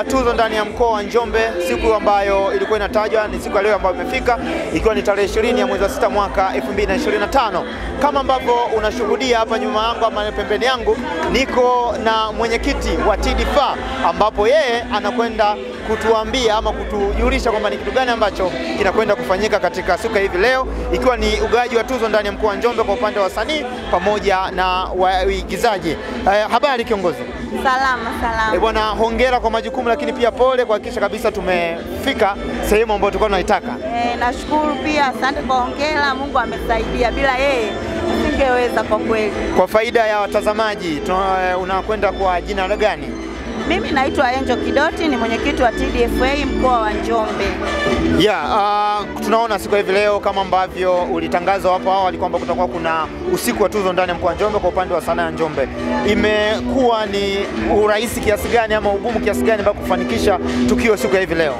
wa tuzo ndani ya mkoa wa Njombe, siku ambayo ilikuwa inatajwa ni siku ya leo ambayo imefika, ikiwa ni tarehe 20 ya mwezi wa 6 mwaka 2025. Kama ambavyo unashuhudia hapa nyuma yangu ama pembeni yangu, niko na mwenyekiti wa TDFA, ambapo yeye anakwenda kutuambia ama kutujulisha kwamba ni kitu gani ambacho kinakwenda kufanyika katika siku hivi leo, ikiwa ni ugawaji wa tuzo ndani ya mkoa wa Njombe kwa upande wa wasanii pamoja na waigizaji. Habari kiongozi? Salama, salama. Bwana, hongera kwa majukumu, lakini pia pole kuhakikisha kabisa tumefika sehemu ambayo tulikuwa tunaitaka. Nashukuru pia, asante kwa hongera, Mungu amesaidia, bila yeye nisingeweza kwa kweli. Kwa faida ya watazamaji, unakwenda kwa jina gani? Mimi naitwa Angel Kidoti, ni mwenyekiti wa TDFA mkoa wa Njombe. Tunaona siku hivi leo kama ambavyo ulitangazwa hapo awali kwamba kutakuwa kuna usiku wa tuzo ndani ya mkoa wa Njombe kwa upande wa sanaa ya Njombe. Imekuwa ni urahisi kiasi gani ama ugumu kiasi gani mpaka kufanikisha tukio siku hivi leo?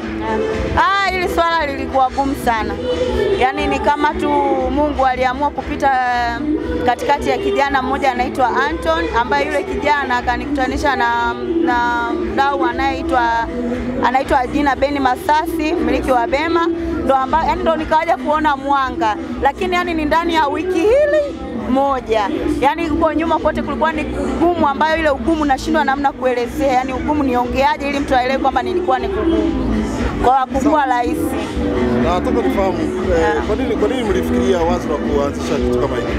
Hili swala lilikuwa gumu sana. Yaani ni kama tu Mungu aliamua kupita katikati ya kijana mmoja anaitwa Anton, ambaye yule kijana akanikutanisha na mdau anaitwa jina Beni Masasi, mmiliki wa Bema, ndo ambaye yani ndo nikaja kuona mwanga. Lakini yani ni ndani ya wiki hili moja. Yani huko nyuma kote kulikuwa ni kugumu, ambayo ile ugumu nashindwa namna kuelezea. Yani ugumu niongeaje ili mtu aelewe kwamba nilikuwa ni kugumu. Kwa kukua rahisi. Na nataka kufahamu kwa nini mlifikiria wazo la kuanzisha kitu kama hiki?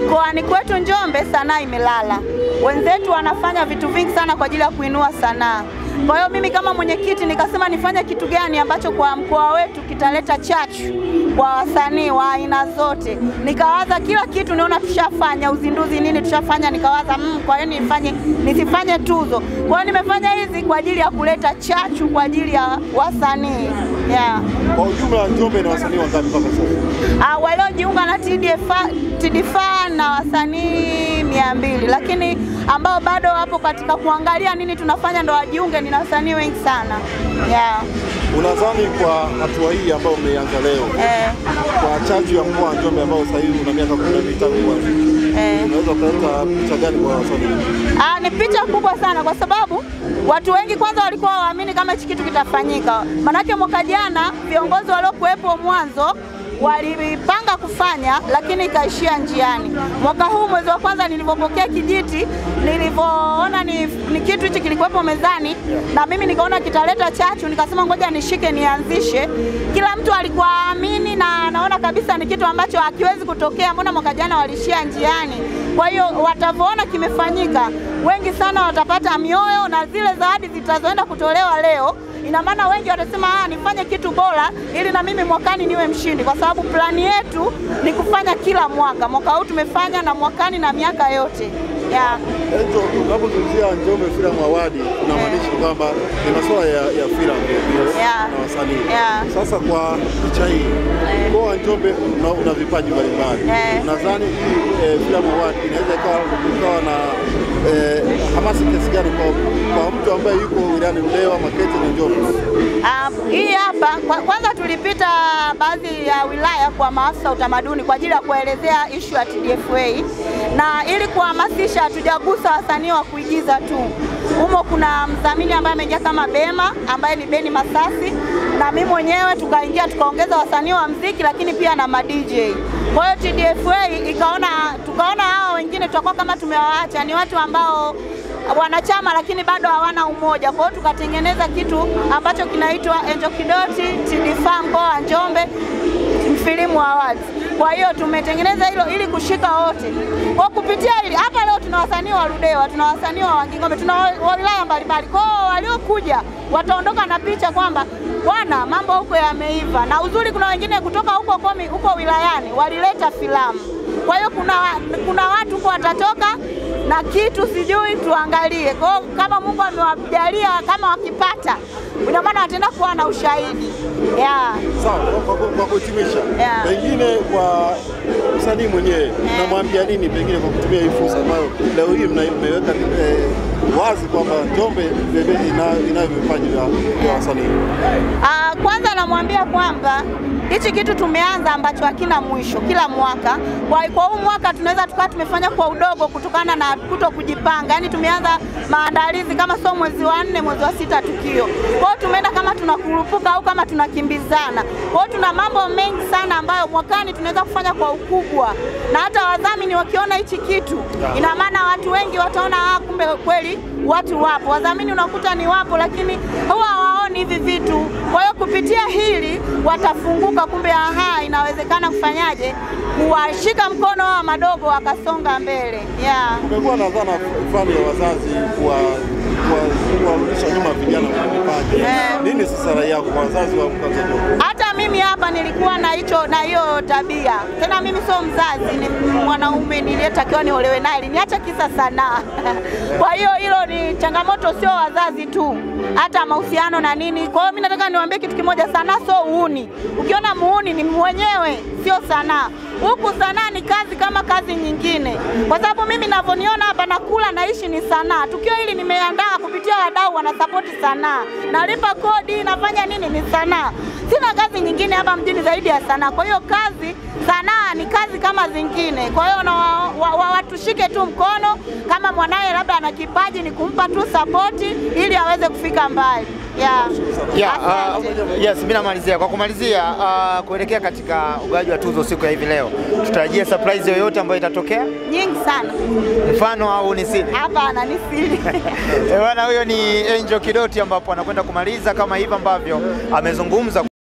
Mkoani kwetu Njombe sanaa imelala. Wenzetu wanafanya vitu vingi sana kwa ajili ya kuinua sanaa. Kwa hiyo mimi kama mwenyekiti nikasema nifanye kitu gani ambacho kwa mkoa wetu kitaleta chachu kwa wasanii wa aina zote. Nikawaza kila kitu, niona tushafanya uzinduzi nini tushafanya, nikawaza kwa hiyo nisifanye tuzo. Kwa hiyo nimefanya hizi kwa ajili ya kuleta chachu kwa ajili ya wasanii. Kwa ujumla Njombe na wasanii wangapi mpaka sasa? Waliojiunga na TDFA na wasanii 200, lakini ambao bado wapo katika kuangalia nini tunafanya ndo wajiunge ni wasanii wengi sana. Unadhani kwa hatua hii ambayo umeanza leo, kwa chachu ya mkoa wa Njombe ambao sasa hivi una miaka 15 kuanzisha, unaweza kuleta picha gani kwa wasanii? Ni picha kubwa sana kwa sababu watu wengi kwanza walikuwa waamini kama hichi kitu kitafanyika. Manake mwaka jana viongozi waliokuwepo mwanzo walipanga kufanya lakini ikaishia njiani. Mwaka huu mwezi wa kwanza nilipopokea kijiti, nilipoona ni kitu hichi kilikuwepo mezani na mimi nikaona kitaleta chachu, nikasema ngoja nishike nianzishe. Kila mtu alikuwa amini na naona kabisa ni kitu ambacho hakiwezi kutokea, mbona mwaka jana walishia njiani. Kwa hiyo watavoona kimefanyika, wengi sana watapata mioyo, na zile zawadi zitazoenda kutolewa leo, ina maana wengi watasema nifanye kitu bora ili na mimi mwakani niwe mshindi, kwa sababu plani yetu ni kufanya kila mwaka. Mwaka huu tumefanya na mwakani na miaka yote. Angel, unapozungumzia Njombe Film Award unamaanisha kwamba ni masuala ya filamu na wasanii. Sasa kwa picha hii, mkoa wa Njombe una vipaji mbalimbali. Unadhani hii Film Award inaweza ikawa na hamasa kiasi gani kwa mtu ambaye yuko wilayani Ludewa, Makete na Njombe? Hii hapa kwanza tulipita baadhi ya wilaya kwa maafisa utamaduni kwa ajili ya kuelezea issue ya TDFA, na ili kuhamasisha hatujagusa wasanii wa kuigiza tu. Humo kuna mdhamini ambaye ameingia kama Bema, ambaye ni Beni Masasi, na mimi mwenyewe tukaingia tukaongeza wasanii wa muziki lakini pia na ma DJ. Kwa hiyo TDFA ikaona, tukaona hao wengine tutakuwa kama tumewaacha, ni watu ambao wanachama lakini bado hawana umoja. Kwa hiyo tukatengeneza kitu ambacho kinaitwa Angel Kidoti TDFA mkoa wa Njombe Film Awards. Kwa hiyo tumetengeneza hilo ili kushika wote. Kwa kupitia hili hapa leo tuna wasanii wa Ludewa, tuna wasanii wa Wanging'ombe, tuna wilaya mbalimbali. Kwa hiyo waliokuja wataondoka na picha kwamba bwana mambo huko yameiva. Na uzuri kuna wengine kutoka huko huko wilayani walileta filamu. Kwa hiyo kuna watu huko watatoka na kitu sijui, tuangalie. Kwa hiyo kama Mungu amewajalia, kama wakipata, ina maana wataenda kuwa na ushahidi. Sawa, kwa kuhitimisha, pengine kwa msanii mwenyewe unamwambia nini pengine kwa kutumia hii fursa ambayo leo hii mmeweka wazi kwamba Njombe inayo vipaji vya wasanii? Kwanza namwambia kwamba hichi kitu tumeanza ambacho hakina mwisho kila mwaka. Kwa huu mwaka tunaweza tukawa tumefanya kwa udogo kutokana na kuto kujipanga. Yaani tumeanza maandalizi kama sio mwezi wa 4, mwezi wa 6 tukio. Kwa hiyo tumeenda kama tunakurupuka au kama tunakimbizana. Kwa hiyo tuna mambo mengi sana ambayo mwakani tunaweza kufanya kwa ukubwa. Na hata wadhamini wakiona hichi kitu, ina maana watu wengi wataona kumbe kweli watu wapo. Wadhamini unakuta ni wapo lakini huwa hawaoni hivi vitu. Kwa hiyo kupitia hili watafunguka, kumbe aha, inawezekana kufanyaje kuwashika mkono wa madogo wakasonga mbele. Kumekuwa na dhana fulani ya wazazi kuwarudisha nyuma vijana kwa vipaji. Nini sasa rai yako kwa wazazi wa Mkanza? Hata mimi hapa nilikuwa na hiyo tabia. Tena mimi sio mzazi, ni mwanaume niliyetakiwa niolewe naye, niacha kisa sanaa. Kwa hiyo hilo ni changamoto, sio wazazi tu, hata mahusiano na nini. Kwa hiyo mimi nataka niwaambie kitu kimoja, sanaa sio uuni. Ukiona muuni ni mwenyewe, sio sanaa. Huku sanaa ni kazi kama kazi nyingine. Kwa sababu mimi ninavyoniona hapa nakula naishi ni sanaa. Tukio hili nimeandaa kupitia wadau wanasupport sanaa. Nalipa kodi, nafanya nini, ni sanaa. Sina kazi nyingine hapa mjini zaidi ya sanaa. Kwa hiyo kazi sanaa ni kazi kama zingine. Kwa hiyo watushike tu mkono, kama mwanae labda ana kipaji ni kumpa tu support ili aweze kufika mbali. Yes, mimi namalizia. Kwa kumalizia, kuelekea katika ugawaji wa tuzo siku ya hivi leo, tutarajia surprise yoyote ambayo itatokea? Nyingi sana. Mfano au ni siri? Hapana, ni siri. Bwana, huyo ni Angel Kidoti ambapo anakwenda kumaliza kama hivi ambavyo amezungumza.